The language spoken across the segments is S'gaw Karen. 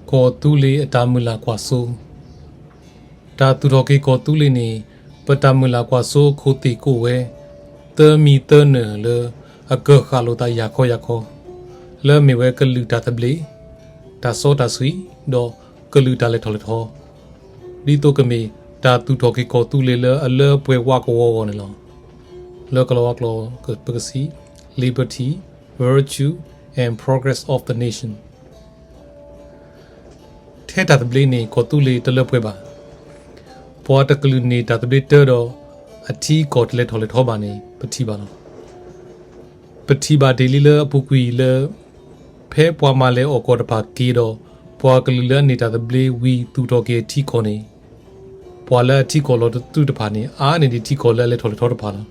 ကီၢ်သူလ့ၤအတၢ်မုၢ်လၢ်ကွၢ်စိ. တၢ်သူၣ်ထီၣ်က့ၤကီၢ်သူလ့ၤန့ၣ် ပတၢ်မုၢ်လၢ်ကွၢ်စိအခိၣ်သ့ၣ်ကအိၣ်ဝဲ သၢမံၤသၢနၢၤလၢ အကၢၢ်ဃာ်လိာ်သးယၤခီယၤခီ, လၢအမ့ၢ်ဝဲကလုာ်တၢ်သဘျ့, တၢ်စီတၢ်ဆှံ, ဒီးကလုာ်တၢ်လဲၤထီၣ်လဲၤထီ, ဒ်သိးကမ့ၢ်တၢ်သူၣ်ထီၣ်က့ၤကီၢ်သူလ့ၤလၢအလၢပှဲၤဝးကဝီၤအဂီၢ်န့ၣ်လီၤ. လၢကလီၤဝါကျိာ်ပကစံး liberty, virtue, and progress of the nation. ထဲတၢ်သဘျ့န့ၣ် ကီၢ်သူလ့ၤတလၢပှဲၤဘၣ်. ပှၤတကလုာ်န့ၢ်တၢ်သဘျ့တၢဒီး အထံအကီၢ်တလဲၤထီၣ်လဲၤထီဘၣ်န့ၣ် ပထံၣ်ဘၣ်လီၤ. ပထံၣ်ဘၣ်တ့ၢ်လံလၢအပူၤကွံာ်လၢ ဖဲပှၤမၤလဲၤအီၣ်ကီၢ်တဖၣ်က့ၤဒီး ပှၤကလုာ်လၢအန့ၢ်တၢ်သဘျ့ဝံၤသူၣ်ထီၣ်က့ၤအထံကီၢ်န့ၣ် ပှၤလၢအထံကီၢ်လီၤတသူၣ်တဖၣ်န့ၣ် အါန့ၢ်ဒံးထံကီၢ်လၢအလဲၤထီၣ်လဲၤထီတဖၣ်လီၤ.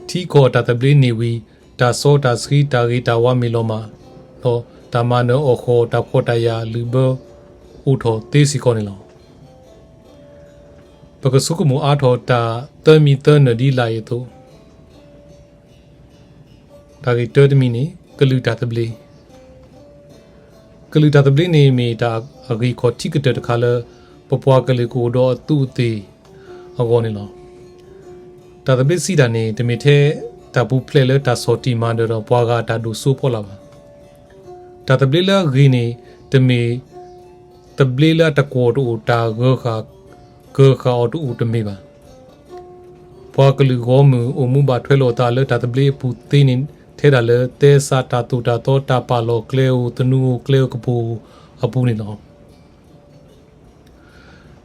ထံကီၢ်အတၢ်သဘျ့န့ၢ်ဝံၤ တၢ်စီတၢ်ဆှံတၢ်ဂ့ၤတၢ်ဝါမ့ၢ်လီၤမၢ်, ဒီးတၢ်မၤနၢၤအီၣ်ဃီၣ်တၢ်ဖှီၣ်တၢ်ယာ်လုၢ်ဘၢအိၣ်ထီၣ်သ့စ့ၢ်ကီးန့ၣ်လီၤ. ပကဆိကမိၣ်အါထီၣ်တၢ်သၢမံၤသၢနၢၤဒ်လာ်အံၤအသိး, တၢ်ဂ့ၢ်တၢတမံၤန့ၣ် ကလုာ်တၢ်သဘျ့ ကလုာ်တၢ်သဘျ့န့ၣ်မ့ၢ်တၢ်အဂ့ၢ်ခီၣ်ထံးကတၢၢ်တခါလၢ ပပှၤကလုာ်ကအိၣ်ဒီးအသူးအသ့ၣ်အဂီၢ်န့ၣ်လီၤ. တၢ်သဘျ့စံးတၢ်န့ၣ် တမ့ၢ်ထဲတၢ်ပူၤဖျဲးလၢတၢ်ဆီၣ်တံၢ်မၤနၢၤဒီးပှၤဂၤအတၢ်ဒိၣ်စိအဖီလာ်ဘၣ်. တၢ်သဘျ့လၢအဂ့ၤန့ၣ် တမ့ၢ်သဘျ့လၢအတကွီၢ်တအိၣ် တၢ်ဂၢၤဃာ်ကၢၤဃာ်အီၤတအိၣ်တမ့ၢ်ဘၣ်. ပှၤကလုာ်ဂီၢ်မုၢ်အိၣ်မူဘၣ်ထွဲလိာ်အသးလၢတၢ်သဘျ့အပူၤသ့န့ၣ် ထဲဒၣ်လၢသဲစးတၢ်သိၣ်တၢ်သီ တၢ်ပာ်လီၤကျဲဧိၤ သနူဧိၤ ကျဲဧိၤကပူၤဧိၤအပူၤန့ၣ်လီၤ.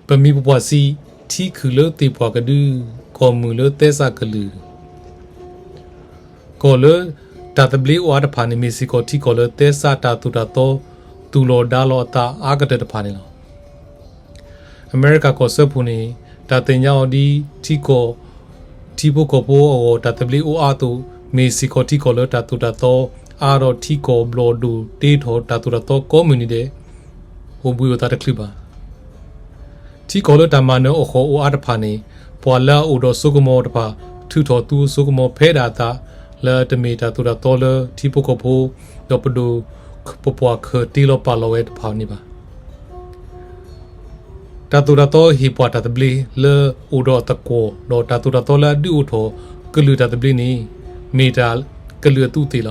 ပမ့ၢ်ပပှၢ်စံး ထံခုၣ်လၢသ့ၣ်ပှၢ်ကဒု ကီၢ်မုၢ်လၢသဲစးကလုၢ် ကီၢ်လၢတၢ်သဘျ့အိၣ်အါတဖၣ်န့ၣ် မ့ၢ်စ့ၢ်ကီးထံကီၢ်လၢသဲစးတၢ်သိၣ်တၢ်သီ သူၣ်လီၤဒါလီၤအသးအါကတၢၢ်တဖၣ်န့ၣ်လီၤ. အမဲရကၤကီၢ်စၢဖှိၣ်န့ၣ် တၢ်သ့ၣ်ညါအီၤဒ်ထံကီၢ် ထံဖိကီၢ်ဖိအဂီၢ် တၢ်သဘျ့အိၣ်အါအသိး မ့ၢ်စ့ၢ်ကီးထံကီၢ်လၢတၢ်သိၣ်တၢ်သီအါဒီး ထံကီၢ်ဘျီၣ်ဒိၣ်တ့ထီၣ်တၢ်သိၣ်တၢ်သီကိးမုၢ်နံၤဒဲး အိၣ်ဘှံးအိၣ်သါတချုးဘၣ်. ထံကီၢ်လၢတၢ်မၤနၢၤအီၣ်ဃီၣ်အိၣ်အါတဖၣ်န့ၣ် ပှၤလၢအအိၣ်ဒီးစိကမီၤတဖၣ် ထုးထီၣ်သူအစိကမီၤဖဲဒၣ်အသး လၢတမ့ၢ်တၢ်သိၣ်တၢ်သီလၢထံဖိကီၢ်ဖိ ဒီးပဒိၣ်ပပှၢ်ခၢၣ်တ့လီၤပာ်လီၤဝဲတဖၣ်န့ၣ်ဘၣ်. တၢ်သိၣ်တၢ်သီဟ့ၣ်ပှၤတၢ်သဘျ့လၢအိၣ်ဒီးအသကွီၢ် ဒီးတၢ်သိၣ်တၢ်သီလၢအဒုးအိၣ်ထီၣ်ကလုာ်တၢ်သဘျ့န့ၣ် မ့ၢ်တၢ်ကလုာ်အသူးအသ့ၣ်လီၤ.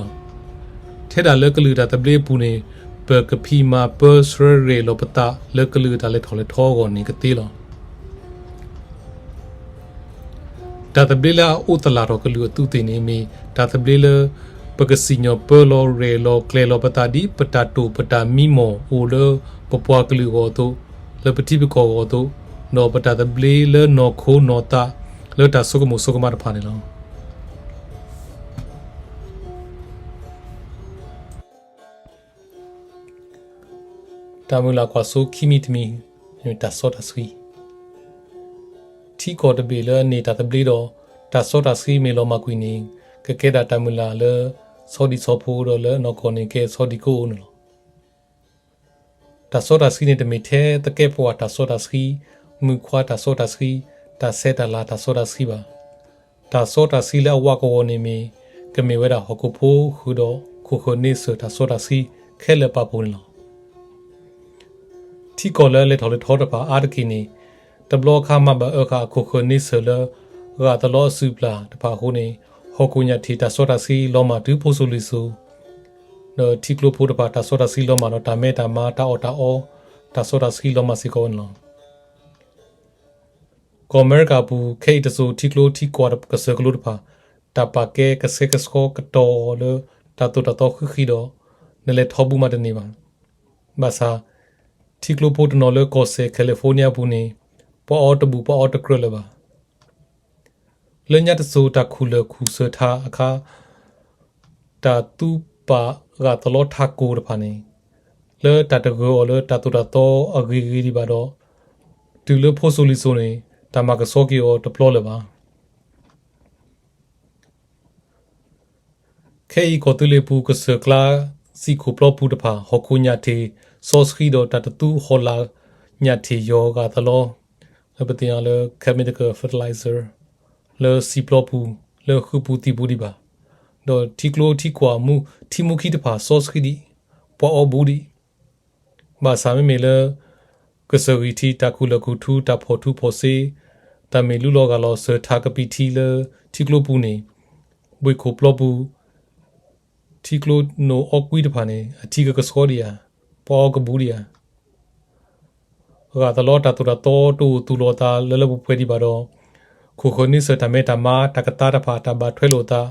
ထဲဒၣ်လၢကလုာ်တၢ်သဘျ့အပူၤန့ၣ် ပကဖံးမၤပၢဆှၢရဲၣ်လီၤပသးလၢကလုာ်တၢ်လဲၤထီၣ်လဲၤထီအဂီၢ်န့ၣ်ကသ့လီၤ. တၢ်သဘျ့လၢအအိၣ်သလၣ်ထီၣ်ကလုာ်အသူးအသ့ၣ်န့ၣ် မ့ၢ်တၢ်သဘျ့လၢ ပကစံၣ်ညီၣ်ပၢလီၤရဲၣ်လီၤကျဲၤလီၤပသးဒ် ပတၢ်တိာ်ပတၢ်မံမီၢ်အိၣ်လၢပပှၤကလုာ်အဂီၢ်အသိး, လၢပထံပကီၢ်အဂီၢ်အသိး, ဒီးပတၢ်သဘျ့လၢနီၢ်ခိနီၢ်သးလၢတၢ်ဆိကမိၣ်ဆိကမးတဖၣ်န့ၣ်လီၤ. တၢ်မုၢ်လၢ်ကွၢ်စိခံမံၤတမံၤ, တၢ်စီတၢ်ဆှံ. ထံကီၢ်တဘ့ၣ်လၢအန့ၢ်တၢ်သဘျ့ဒီး တၢ်စီတၢ်ဆှံမ့ၢ်လီၤမၢ်ကွံာ်န့ၣ် ကကဲဒၣ်တၢ်မုၢ်လၢ်လၢ ဆီဒံၣ်ဆီဖိဒီးလၢနီၢ်ကီၢ်န့ၣ်ကဲဆီဒံၣ်ကိၣ်အိၣ်န့ၣ်လီၤ. တၢ်စီတၢ်ဆှံန့ၣ် တမ့ၢ်ထဲသကဲးပဝးတၢ်စီတၢ်ဆှံ, မုၣ်ခွါတၢ်စီတၢ်ဆှံ, တၢ်ဆဲးတၢ်လၤတၢ်စီတၢ်ဆှံဘၣ်. တၢ်စီတၢ်ဆှံလၢအဝးကဝီၤန့ၣ်မ့ၢ် ကမ့ၢ်ဝဲဒၣ်ဟီၣ်ခိၣ်ဖိဃုာ်ဒီးခိၣ်ဃၢၤန့ဆၢၣ်တၢ်စီတၢ်ဆှံခဲလၢာ်ပာ်ဖှိၣ်န့ၣ်လီၤ. ထံကီၢ်လၢအလဲၤထီၣ်လဲၤထီတဖၣ်အါတက့ၢ်န့ၣ် တဘျီအခါမၤဘၣ်အၢဃာ်အခိၣ်ဃၢၤန့ဆၢၣ်လၢ ဂၣ်သလီအစုၣ်ပျၢ်တဖၣ်အဃိန့ၣ် ဟီၣ်ခိၣ်ညၣ်ထံၣ်တၢ်စီတၢ်ဆှံလီၤမၢ်တုၤဖိစိၤလံၤစိၤ ဒီးထံကျိဖိတဖၣ်တၢ်စီတၢ်ဆှံလီၤမၢ်ဒီးတၢ်မဲတၢ်မါတၢ်အီၣ်တၢ်အီ တၢ်စီတၢ်ဆှံလီၤမၢ်စ့ၢ်ကီးဝဲန့ၣ်လီၤ. ကီၢ်အမဲရကၤအပူၤ ခဲအံၤတစိၤထံကျိထံကွၢ်ကစၢၢ်ကလိတဖၣ် တၢ်ပာ်ကဲကဆှဲကဆှီကတီၤအီၤလၢတၢ်သိၣ်တၢ်သီဃံးဃံးဒီး နလဲၤထီဘူမးတန့ၢ်ဘၣ်. ဘၣ်ဆၣ် ထံကျိဖိတနီၤလၢကီၢ်စဲၣ် California အပူၤန့ၣ် ပှၤအီတဘူၣ်ပှၤအီတကြၢးလၢၤဘၣ်. လၢညါတစိၤတၢ်ခူၣ်လၢၢ်ခူၣ်စၢၤထးအခါ တၢ်သူပာ်ဂၣ်သလီထးကိၢ်တဖၣ်န့ၣ် လၢတၢ်တဂၢၢ်အီၤလၢတၢ်သိၣ်တၢ်သီအဂ့ၤဂ့ၤဒံးဘၣ်ဒီး တုၤလၢဖိစိၤလံၤစိၤန့ၣ် တၢ်မၤကဆှီက့ၤအီၤတပျီလၢၤဘၣ်. ခဲအံၤကီၢ်သူလ့ၤပူၤကစၢၢ်ကျါစံၣ်ခိၣ်ပျီပူၤတဖၣ် ဟီၣ်ခိၣ်ညၣ်ထံၣ်စီဆှံဒီးတၢ်တသူဟီၣ်လာ်ညၣ်ထံၣ်ယီၤဂၣ်သလီ လၢပသ့ၣ်ညါလၢ chemical fertilizer လၢစံာ်ပျီပူၤ လၢဃုပူၤသံၣ်ပူၤဒံးဘၣ်. ဒီးထံကျိထံကွၢ်မူ ထံမူခံတဖၣ်စီဆှံဒံး ပှၤအီဘူဒံး ဘၣ်ဆၣ်မ့မ့ၢ်လၢ ကစၢၢ်ဂံၢ်ထံး တၢ်ခူၣ်လၢၢ်ခူၣ်ထူ တၢ်ဖီၣ်ထူဖီၣ်စ့ တၢ်မ့ၢ်လူလီၤဂၢ်လီၤစၢၤထးကပံာ်ထံလၢထံကျိပူၤန့ၣ် ဘှ့ၣ်ခိၣ်ပျီပူၤ ထံကျိနိၣ်အီကွံတဖၣ်န့ၣ် အထံကကဆှီဒံးဧါ, ပှၤအီကဘူးဒံးဧါ. ဂၢ်သလီတၢ်သိၣ်တၢ်သီတအိၣ်သူၣ်လီၤအသးလၢလၢပှဲၤပှဲၤဒံးဘၣ်ဒီး ခိၣ်ဃၢၤန့ဆၢၣ်တၢ်မဲတၢ်မါ တၢ်ကသါတဖၣ် တၢ်ဘၣ်ထွဲလိာ်အသး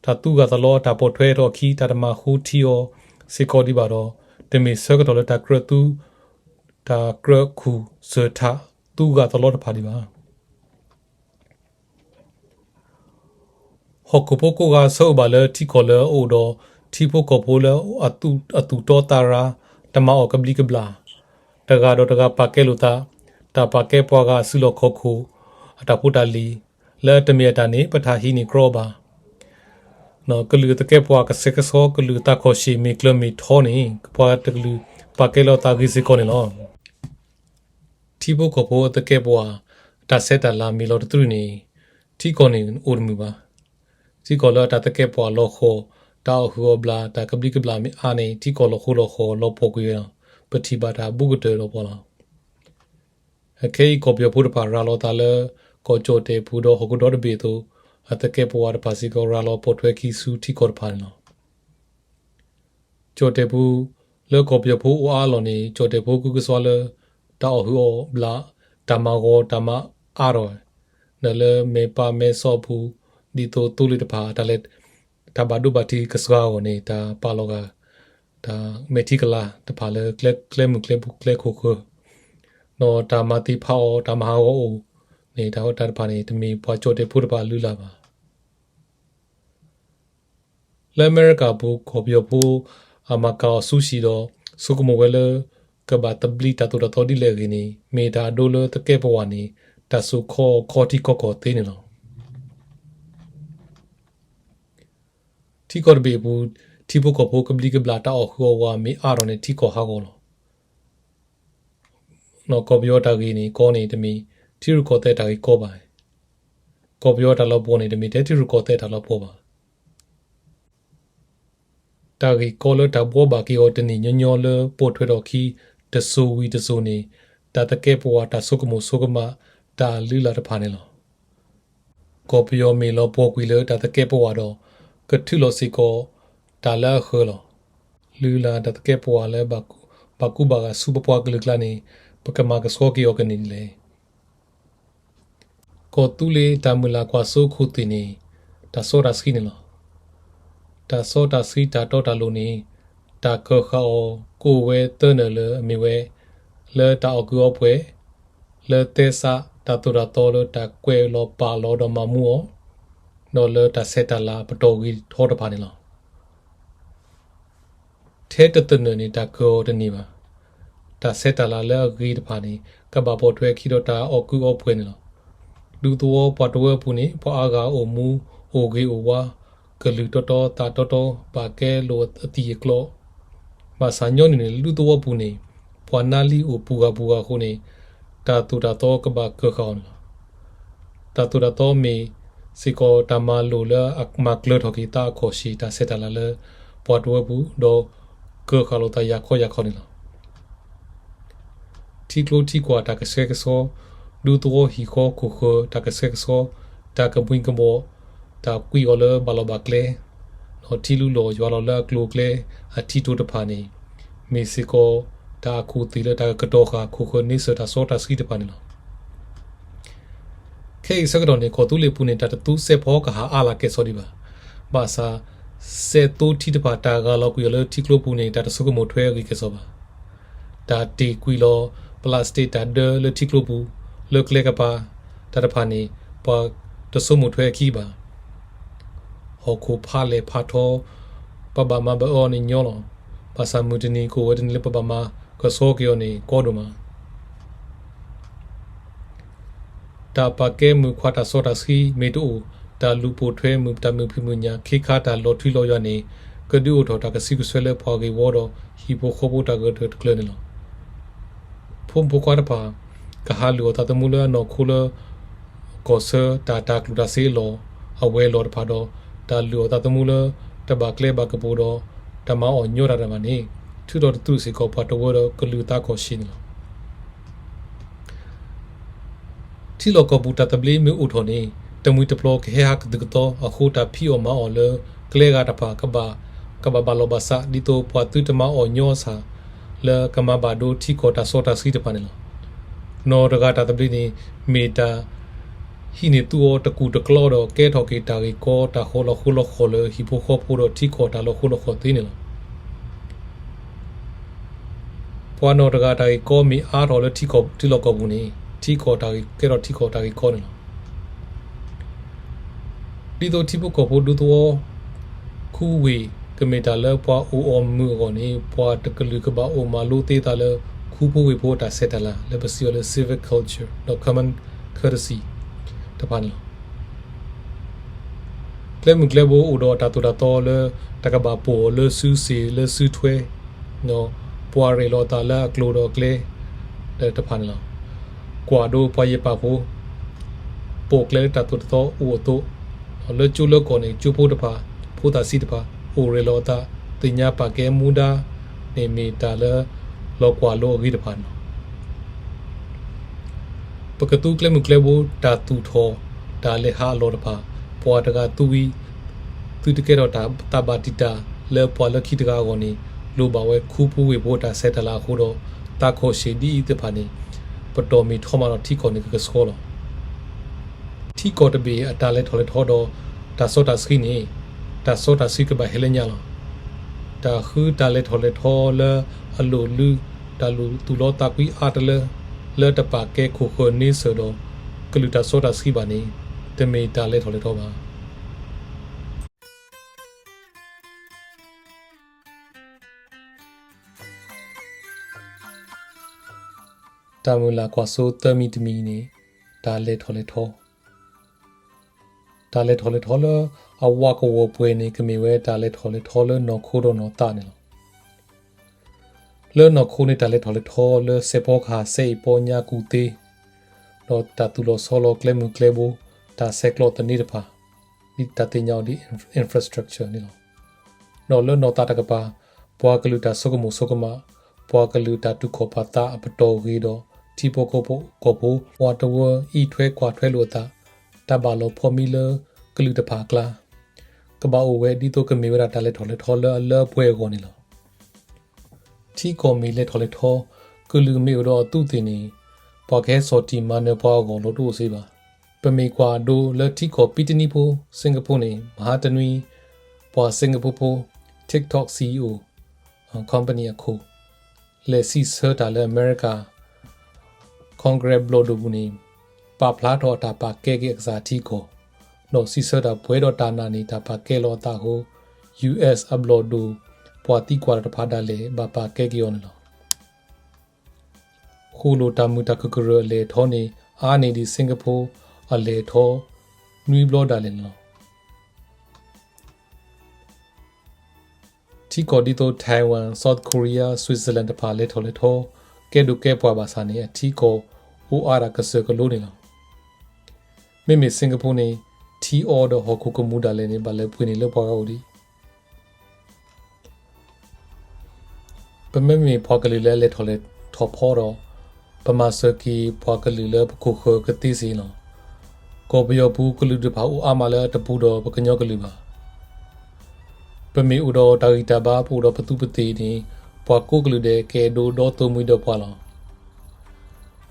တၢ်သူဂၢ်သလီ တၢ်ပိာ်ထွဲထီၣ်အခံ တၢ်တမၤဃူထံအီၤစ့ၢ်ကီးဒံးဘၣ်ဒီး တမ့ၢ်ဆၢကတီၢ်လၢတၢ်ကြၢးသူ တၢ်ကြၢးခူၣ်စၢၢ်ထး သူဂၢ်သလီတဖၣ်ဒံးဘၣ်. ဟီၣ်ခိၣ်ဖိကိးဂၤဆၢအိၣ်ဘၣ်လၢထံကီၢ်လၢအအိၣ်ဒီး ထံဖိကီၢ်ဖိလၢအသူၣ်တီသးရၤ တမၤအီၣ်ကဘျံးကဘျၣ်, တဂၤဒီးတဂၤပာ်ကဲလိာ်သး, တၢ်ပာ်ကဲပှၤဂၤအစုလီၢ်ခီၣ်ခိၣ် အတၢ်ဖိတၢ်လံၤ, လၢအတမ့ၢ်အတၢ်န့ၣ် ပတဟံးန့ၢ်ကြီဘၣ်. ကလုာ်သကဲးပဝးကဆှဲကဆှီ ကလုာ်သးခီၣ်ရှ့ၣ်မ့ၢ်ကျၢၤမ့ၢ်ထီန့ၣ် ပှၤတကလုာ်ပာ်ကဲလီၤသးဂ့ၤစ့ၢ်ကီးန့ၣ်လီၤ. ထံဖိကီၢ်ဖိအသကဲးပဝး တၢ်ဆဲးတၢ်လၤမ့ၢ်လီၤတသရူးန့ၣ် ထံကီၢ်န့ၣ်အိၣ်တမုာ်ဘၣ်. ထံကီၢ်လၢအတၢ်သကဲးပဝးလီၤဃီၤ တၢ်အီၣ်ဟုၣ်အီၣ်ဘျး တၢ်ကဘျံးကဘျၣ်မ့ၢ်အါန့ၣ် ထံကီၢ်လီၤဃိလီၤဃီၤလီၤပှီၢ်ကွံာ်ဝဲလီၤ. ပထံၣ်ဘၣ်တၢ်ဘူးကတၢၢ်ဒီးပှၤလီၤ. အခဲအံၤ ကီၢ်ပယီၤဖိတဖၣ် ရၤလီၤသးလၢ ကီၢ်ကၠီၣ်တဲၣ်ပူၤဒီးဟီၣ်ခိၣ်ဒီတဘ့ၣ်အသိး အသကဲးပဝးတဖၣ်စ့ၢ်ကီး ရၤလီၤပိာ်ထွဲခံဆူထံကီၢ်တဖၣ်န့ၣ်လီၤ. ကၠီၣ်တဲၣ်ပူၤ လၢကီၢ်ပယီၤဖိအိၣ်အါအလီၢ်န့ၣ် ကၠီၣ်တဲၣ်ဖိကုကစွါလၢ တၢ်အီၣ်ဟုၣ်အီၣ်ဘျး တၢ်မၤဂီၤတၢ်မၤအါထီၣ်ဝဲ ဒီးလၢမဲာ်ပၢ်မဲာ်စီၤအပူၤ ဒ်သိးသိလ့ၣ်တဖၣ် တၢ်လဲၤ တၢ်ဘၣ်ဒိဘၣ်ထံးကစှၤအဂီၢ်န့ၣ် တၢ်ပာ်လီၤဂာ် တၢ်မဲာ်ထံကလၤတဖၣ်လၢ ကျဲမုၢ်ကျဲဘိကျဲခိၣ်ဃၢၤ ဒီးတၢ်မၤသ့ၣ်ဖးအီၤ တၢ်မၤဟးဂီၤအီၤန့ၣ် တၢ်တဖၣ်န့ၣ် တမ့ၢ်ပှၤကၠီၣ်တဲၣ်ဖိတဖၣ်အလုၢ်အလၢ်ဘၣ်. လၢအမဲရကၤအပူၤ ကီၢ်ပယီၤဖိ အမၤကၤအီၤဆူၣ်ဆံးဒီး ဆိကမိၣ်ဝဲလၢ ကဘၣ်သဘျံးတၢ်သိၣ်တၢ်သီဒ်လဲၣ်အဂ့ၢ်န့ၣ် မ့ၢ်တၢ်အဒိလၢသကဲးပဝးန့ၣ် တၢ်စိာ်ခီအီၤခီထံခီကီၢ်သ့န့ၣ်လီၤ. ထံကီၢ်တဘ့ၣ်အပူၤ ထံဖိကီၢ်ဖိကဘျံးကဘျၣ် တၢ်အီၣ်ဟုၣ်အီၣ်ဝးမ့ၢ်အါထီၣ်န့ၣ် ထံကီၢ်ဟးဂီၤလီၤ. ကီၢ်ပယီၤတၢ်ဂ့ၢ်န့ၣ်ကီန့ၣ် တမ့ၢ်ထံရူၢ်ကီၢ်သဲးတၢ်ဂ့ၢ်ကီဘၣ်. ကီၢ်ပယီၤတၢ်လီၤပှီၢ်န့ၣ် တမ့ၢ်ထဲထံရူၢ်ကီၢ်သဲးတၢ်လီၤပှီၢ်ဘၣ်. တၢ်ဂ့ၢ်ကီလၢတၢ်ဘှီဘၣ်က့ၤအီၤတနံၣ်ညီညီလၢပိာ်ထွဲထီၣ်အခံ တစိၤဝံၤတစိၤန့ၣ် တၢ်သကဲးပဝးတၢ်ဆိကမိၣ်ဆိကမး တၢ်လုၢ်လၢ်တဖၣ်န့ၣ်လီၤ. ကီၢ်ပယီၤမ့ၢ်လီၤပှီၢ်ကွံာ်လၢတၢ်သကဲးပဝးဒီး ကထုးလီၤစ့ၢ်ကီး တၢ်လၢအဃၢၤလီၤ. လုၢ်လၢ်တၢ်သကဲးပဝးလၢ ဘၣ်ကူဘၣ်ဂာ်ဆူပပှၤကလုာ်အကျါန့ၣ် ပကမၤကဆှီက့ၤအီၤကန့ၢ်ဒ်လဲၣ်. ကီၢ်သူလ့ၤတၢ်မုၢ်လၢ်ကွၢ်စိခိၣ်သ့ၣ်န့ၣ် တၢ်စီတၢ်ဆှံန့ၣ်လီၤ. တၢ်စီတၢ်ဆှံတၢ်တီတၢ်လိၤန့ၣ် တၢ်ကၢၢ်ဃာ်အီၤ ကအိၣ်ဝဲသၢနၢၣ်လၢအမ့ၢ်ဝဲ လၢတၢ်အီၣ်ကုၢ်အီပှဲၤ, လၢသဲစးတၢ်သိၣ်တၢ်သီလၢတၢ်ကွဲးလီၤပာ်လီၤဒီးမၤမူအီၤ, ဒီးလၢတၢ်ဆဲးတၢ်လၤပတီၢ်ဂ့ၤထီတဖၣ်န့ၣ်လီၤ. ထဲတသနၢၣ်န့ၣ် တၢ်ကၢၢ်အီၤတန့ၢ်ဘၣ်. တၢ်ဆဲးတၢ်လၤလၢအဂ့ၤတဖၣ်န့ၣ် ကဘၣ်ပိာ်ထွဲအခံဒီးတၢ်အီၣ်ကုၢ်အီပှဲၤန့ၣ်လီၤ. ဒူသဝီပှၤတဝၢအပူၤန့ၣ် ပှၤအါဂၤအိၣ်မူအိၣ်ဂ့ၤအိၣ်ဝါ, ကလုၢ်တီတီသးတီတီ ဘၣ်ကဲလိာ်အသံၣ်အကျီ, ဘၣ်ဆၣ်ညီနုၢ်န့ၣ် ဒူသဝီပူၤန့ၣ် ပှၤနါလံအိၣ်ပူၤဂၤပူၤဂၤအဃိန့ၣ် တၢ်သိၣ်တၢ်သီကဘၣ်ကၢၢ်ဃာ်အီၤန့ၣ်လီၤ. တၢ်သိၣ်တၢ်သီမ့ၢ်စ့ၢ်ကီးတၢ်မၤကျၢၤထီၣ်က့ၤသးအခီၣ်ရှ့ၣ် တၢ်ဆဲးတၢ်လၤလၢ ပှၤတဝၢပူၤ ဒီးကၢၢ်ဃာ်လိာ်သးယၤခီယၤခီန့ၣ်လီၤ. ထံကျိထံကွၢ်တၢ်ကဆှဲကဆှီ, ဒူသဝီဟံၣ်ဃီခိၣ်ဃၢၤတၢ်ကဆှဲကဆှီ, တၢ်ကဘှံးကဘှီၣ်, တၢ်ကွံာ်အီၤလၢဘၣ်လီၢ်ဘၣ်ကျဲ, ဒီးထံလူလီၤယွၤလီၤလၢအကျိၤအကျဲအထံတိၤတဖၣ်န့ၣ် မ့ၢ်စ့ၢ်ကီး တၢ်အခိၣ်သ့ၣ်လၢတၢ်ကတီၤဃာ်ခိၣ်ဃၢၤန့ဆၢၣ်တၢ်စီတၢ်ဆှံတဖၣ်န့ၣ်လီၤ. ခဲအံၤအဆၢကတီၢ်န့ၣ် ကီၢ်သူလ့ၤပူၤန့ၣ် တၢ်တသူစဲးဖီကဟၣ်အါလၢကဲၣ်ဆိးဒံးဘၣ်. ဘၣ်ဆၣ် စဲးသိထံတဖၣ် တၢ်ဂၢ်လီၤကွံာ်အီၤလၢထံကျိပူၤန့ၣ် တၢ်တဆိကမိၣ်ထွဲအဂ့ၢ်ကဲၣ်ဆိးဘၣ်. တၢ်တ့ၢ်ကွံာ်လီၤ ပလးစတ့းတၢ်ဒၢလၢထံကျိပူၤ လၢကျဲကပၤ တၢ်တဖၣ်န့ၣ် ပှၤတဆိကမိၣ်ထွဲအခံဘၣ်. ဟီၣ်ခိၣ်ဖးလဲၢ်ဖးထီ ပဘၣ်မၤဘၢအီၤန့ၣ်ညီလီၤ. ဘၣ်ဆၣ်မုၢ်တနံၤကအိၣ်ဝဲတနံၤလၢ ပဘၣ်မၤကဆှီက့ၤအီၤန့ၣ် ကီဒိၣ်မး. တၢ်ပာ်ကဲမုၣ်ခွါတၢ်စီတၢ်ဆှံမ့ၢ်တအိၣ်, တၢ်လူၤပိာ်ထွဲမုၢ်တၢ်မုာ်ဖံးမုာ်ညၣ် ခ့ခါတၢ်လီၤထွံလီၤယွၤန့ၣ် ကဒုးအိၣ်ထီၣ်တၢ်ကဆံးကဆွဲလၢပှၤဂ့ၢ်ဝီဒီး ဟံၣ်ဖိဃီဖိတၢ်ဂၢၢ်တၢၢ်တကျၢၤန့ၣ်လီၤ. ဖိမုၣ်ဖိခွါတဖၣ် ကဟးလုၢ်အီၣ်သးသမူလၢအနီၢ်ခိလၢ ကီၢ်ဆၢတၢ်တၤကျိၣ်တၤစ့အလီၢ် အဝဲၤလီၢ်တဖၣ်ဒီး တၢ်လုၢ်အီၣ်သးသမူလၢ တဘၣ်ကျဲဘၣ်ကပူၤဒီး တၢ်မၤအီၣ်ညီတၢ်တဖၣ်န့ၣ် ထုးထီၣ်တသူၣ်စ့ၢ်ကီးပှၤတဝၢဒီးကလုာ်သးခီၣ်ဆံးန့ၣ်လီၤ. ထံလီၢ်ကီၢ်ပူၤတၢ်သဘျ့မ့ၢ်အိၣ်ထီၣ်န့ၣ် တမှံၤတပျီၤကဟဲဟးကသုၣ်ကသီအဃိ တၢ်ဖံးအီၣ်မၤအီၣ်လၢကျဲဂၤတဖၣ် ကဘၣ်ဘၣ်လီၤဘၣ်စး ဒ်သိးပှၤသုတမၤအီၣ်ညီအဆၣ် လၢကမၤဘၣ်ဒိထံကီၢ်တၢ်စီတၢ်ဆှံတဖၣ်န့ၣ်လီၤ. နီၢ်တဂၤတၢ်သဘျ့န့ၣ် မ့ၢ်တၢ် ဟံးန့ၢ်သူအီၤတကူၣ်တကျီဒီး ကဲထီၣ်က့ၤတၢ်ဂ့ၢ်ကီတၢ်ဃီလီၤဃိလီၤဃီၤလၢဟံၣ်ဖိဃီဖိဒီးထံကီၢ်တၢ်လီၤဃိလီၤဃီၤသ့န့ၣ်လီၤ. ပှၤနီၢ်တဂၤတၢ်ဂ့ၢ်ကီမ့ၢ်အါထီၣ်လၢထံလီၢ်ကီၢ်ပူၤန့ၣ် ထံကီၢ်တၢ်ဂ့ၢ်ကဲထီၣ်ထံကီၢ်တၢ်ဂ့ၢ်ကီန့ၣ်လီၤ. ဒ်သိးထံဖိကီၢ်ဖိဒူသဝီ ခူဝ့ၢ်ကမ့ၢ်တၢ်လၢပှၤအိၣ်အီၣ်မုာ်အဂီၢ်န့ၣ် ပှၤတကလုာ်ကဘၣ်အိၣ်မၤလိသ့သးလၢ ခူဖိဝ့ၢ်ဖိအတၢ်ဆဲးတၢ်လၤ လၢပစံးအီၤလၢ civic culture ဒီး common courtesy တဖၣ်န့ၣ်လီၤ. ကျဲမုၢ်ကျဲဘိအိၣ်ဒီးတၢ်သိၣ်တၢ်သီလၢ တၢ်ကဘၣ်ပိာ်အီၤလၢစုစ့ၣ်လၢစုထွဲ ဒီးပှၤရဲၣ်လီၤအသးလၢအကျိၤဒီးအကျဲ တဖၣ်န့ၣ်လီၤ. ကွၢ်ဒိပှၤယပၣ်ဖိ ပိာ်ကျဲလၢတၢ်သိၣ်တၢ်သီအိၣ်အသိး, လၢကၠိလၢကီၢ်န့ၣ် ကၠိဖိတဖၣ် ဖိသၣ်ဆံးတဖၣ် အိၣ်ရဲၣ်လီၤအသး သ့ၣ်ညါပာ်ကဲမူဒါန့ၣ် မ့ၢ်တၢ်လၢလီၤကွၢ်လိအဂ့ၤတဖၣ်န့ၣ်လီၤ. ပကသူကျဲမုၢ်ကျဲဘိ တၢ်သူၣ်ထီၣ်တၢ်လဲၤဟးအလီၢ်တဖၣ် ပှၤတဂၤသူဝံၤ သုတကဲထီၣ်တၢ်သးဘၣ်တံာ်တာ်လၢပှၤလၢခံတဂၤအဂီၢ်န့ၣ် လိၣ်ဘၣ်ဝဲခူဖိဝ့ၢ်ဖိအတၢ်ဆဲးတၢ်လၤအဃိဒီး သးခီၣ်ဆံးဒ်အံၤသ့ၣ်တဖၣ်န့ၣ် ပတီၢ်မ့ၢ်ထီမးဒီးထံကီၢ်န့ၣ်ကကဆှီလီၤ. ထံကီၢ်တဘ့ၣ်အတၢ်လဲၤထီၣ်လဲၤထီဒီးတၢ်စီတၢ်ဆှံန့ၣ် တၢ်စီတၢ်ဆှံကဘၣ်ဟဲလၢညါလီၤ. တၢ်ဃုတၢ်လဲၤထီၣ်လဲၤထီလၢအလိၣ်လုၢ် တၢ်လူၤသူၣ်လီၤသးကွံအါတလၢ လၢတပာ်ကဲခိၣ်ဃၢၤန့ဆၢၣ်ဒီး ကလုာ်တၢ်စီတၢ်ဆှံဘၣ်န့ၣ် တမ့ၢ်တၢ်လဲၤထီၣ်လဲၤထီဘၣ်. တၢ်မုၢ်လၢ်ကွၢ်စိသၢမံၤတမံၤန့ၣ် တၢ်လဲၤထီၣ်လဲၤထီ တၢ်လဲၤထီၣ်လဲၤထီလၢအဝးကဝီၤပှဲၤန့ၣ် ကမ့ၢ်ဝဲတၢ်လဲၤထီၣ်လဲၤထီလၢနီၢ်ခိဒီးနီၢ်သးန့ၣ်လီၤ. လၢနီၢ်ခိန့ၣ် တၢ်လဲၤထီၣ်လဲၤထီလၢစဲးဖီကဟၣ် စဲအ့ၣ်ပီညါကူၣ်သ့ ဒီးတၢ်သူၣ်လီၤဆီလီၤကျဲမုၢ်ကျဲဘိ တၢ်ဆဲးကျိးသန့တဖၣ် ဒ်တၢ်သ့ၣ်ညါအီၤဒ် infrastructure န့ၣ်လီၤ. ဒီးလၢနီၢ်သးတကပၤ ပှၤကလုာ်တၢ်ဆိကမိၣ်ဆိကမး, ပှၤကလုာ်တၢ်တူၢ်ခီၣ်ပာ်သးအပတီၢ်ဂ့ၤဒီး ထံဖိကီၢ်ဖိ ပှၤတဝၢအံးထွဲကွၢ်ထွဲလိာ်အသး, တၢ်ဘၣ်လီၤဖီမံလၢကလုာ်တဖၣ်အကျါ ကဘၣ်အိၣ်ဝဲဒ်သိးကမ့ၢ်ဝဲဒၣ်တၢ်လဲၤထီၣ်လဲၤထီလၢအလၢအပှဲၤအဂီၢ်န့ၣ်လီၤ. ထံကီၢ်မ့ၢ်လဲၤထီၣ်လဲၤထီ, ကလုာ်မ့ၢ်အိၣ်ဒီးအသူးသ့ၣ်န့ၣ် ပှၤကဟဲဆီၣ်တံၢ်မၤနၢၤပှၤအဂီၢ်လီၤတအိၣ်စ့ဘၣ်. ပမ့ၢ်ကွၢ်ဒိလၢထံကီၢ်ပံတနံဖိ စ့ကဖိန့ၣ် မဟါတနွံ ပှၤစ့ကဖိဖိ TikTok CEO, company အခိၣ် လဲၤစံးဆၢတၢ်လၢအမဲရကၤ Congress ဘျီၣ်ဒိၣ်ပူၤန့ၣ် ပာ်ဖျါထီၣ်အတၢ်ပာ်ကဲက့ၤအကစၢ်ထံကီၢ်, ဒီးစံးဆၢတၢ်ပှဲၤဒီးတၢ်နာ်န့ၣ် တၢ်ပာ်ကဲလီၤအသးအဃိ US အဘျီၣ်ဒိၣ် ပှၤသံကွၢ်တဖၣ်ဒၣ်လဲာ် ဘၣ်ပာ်ကဲက့ၤအီၤန့ၣ်လီၤ. ဃိၣ်လိာ်တၢ်မုာ်တၢ်ခုၣ်ကရၢၢ်အလဲၤထီန့ၣ် အါန့ၢ်ဒံးစ့ကဖိအလဲၤထီ နွံဘျီဒၣ်လဲာ်န့ၣ်လီၤ. ထံကီၢ်ဒ်သိး Taiwan, South Korea, Switzerland တဖၣ်လဲၤထီၣ်လဲၤထီ ကဲဒိၣ်ကဲပှၢ်ဘၣ်ဆၣ်န့ၣ် အထံကီၢ်အိၣ်အါဒၣ်ကစၢၢ်ကလိန့ၣ်လီၤ. မ့မ့ၢ်စ့ကဖိန့ၣ် ထံအီဒီးဟီၣ်ခိၣ်ကမူဒၣ်လဲာ်န့ၣ် ဘၣ်လဲၤပှ့ၤန့ၢ်လၢပှၤဂၤအိၣ်ဒံး ပမ့မ့ၢ်ပှၤကလုာ်လၢအလဲၤထီၣ်လဲၤထီဖီဒီး ပမၤစၢၤက့ၤပှၤကလုာ်လၢပခိၣ်ဃၢၤကသ့စ့ၢ်ကီးလီၤ. ကီၢ်ပယီၤပူၤကလုာ်တဖၣ်အိၣ်အါမးလၢအတပူၤဒီးပကညီကလုာ်ဘၣ်. ပမ့ၢ်အိၣ်ဒီးတၢ်ဂံၢ်တၢ်ဘါ ပအိၣ်ဒီးပသူးပသ့ၣ်န့ၣ် ပှၤကိးကလုာ်ဒဲးကအဲၣ်ဒိးဒီသိးမှံဒီးပှၤလီၤ.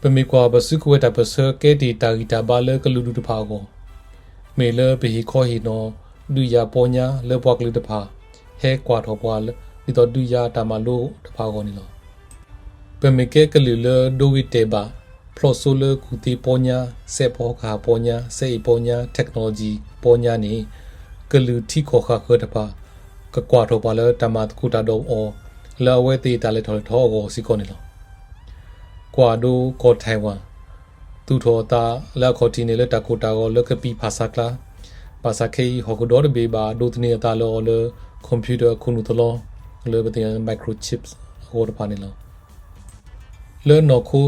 ပမ့ၢ်ကွၢ်ပစုကဝဲၤတၢ်ပၢၢ်ဆၢကဲတ့ၢ်တၢ်ဂံၢ်တၢ်ဘါလၢကလုာ်ဒူၣ်တဖၣ်အဂီၢ်, မ့ၢ်လၢပဟ့ၣ်ခီဟ့ၣ်နီၤဒုးယၤပီညါလၢပှၤကလုာ်တဖၣ် ဟဲကွၢ်ထီၣ်ပှၤဒ်သိးဒုးယၤတၢ်မၤလိတဖၣ်အဂီၢ်န့ၣ်လီၤ. ပမ့ၢ်ကဲကလုာ်လၢဒိဂ့ၤတဲာ်ဘၣ် ဖျီၣ်စိလၢကူၣ်သ့ပီညါ, စဲးဖီကဟၣ်ပီညါ, စဲအ့ၣ်ပီညါ, technology ပီညါန့ၣ် ကလုာ်ထံကီၢ်ဃၣ်ဃၢၤတဖၣ် ကကွၢ်ထီၣ်ပှၤလၢတၢ်မၤသကိးတၢ်ဒီးအီၤ လၢအဝဲသ့ၣ်တၢ်လဲၤထီၣ်လဲၤထီအဂီၢ်စ့ၢ်ကီးန့ၣ်လီၤ. ကွၢ်ဒိကီၢ် Taiwan သူၣ်ထီၣ်အသးလၢအခီၣ်ထံးန့ၣ်လၢတၢ်ကိၢ်တၢ်ဂီၤလၢကပံာ်ဖးဆါကျါ, ဘၣ်ဆၣ်ခဲအံၤ ဟီၣ်ခိၣ်ဒီတဘ့ၣ်ဘၣ်ဒိးသန့ၤအသးလၢအီၤလၢ computer အခိၣ်နူာ်သလီ လၢပသ့ၣ်ညါ microchips အဂီၢ်တဖၣ်န့ၣ်လီၤ. လၢနီၢ်ခိ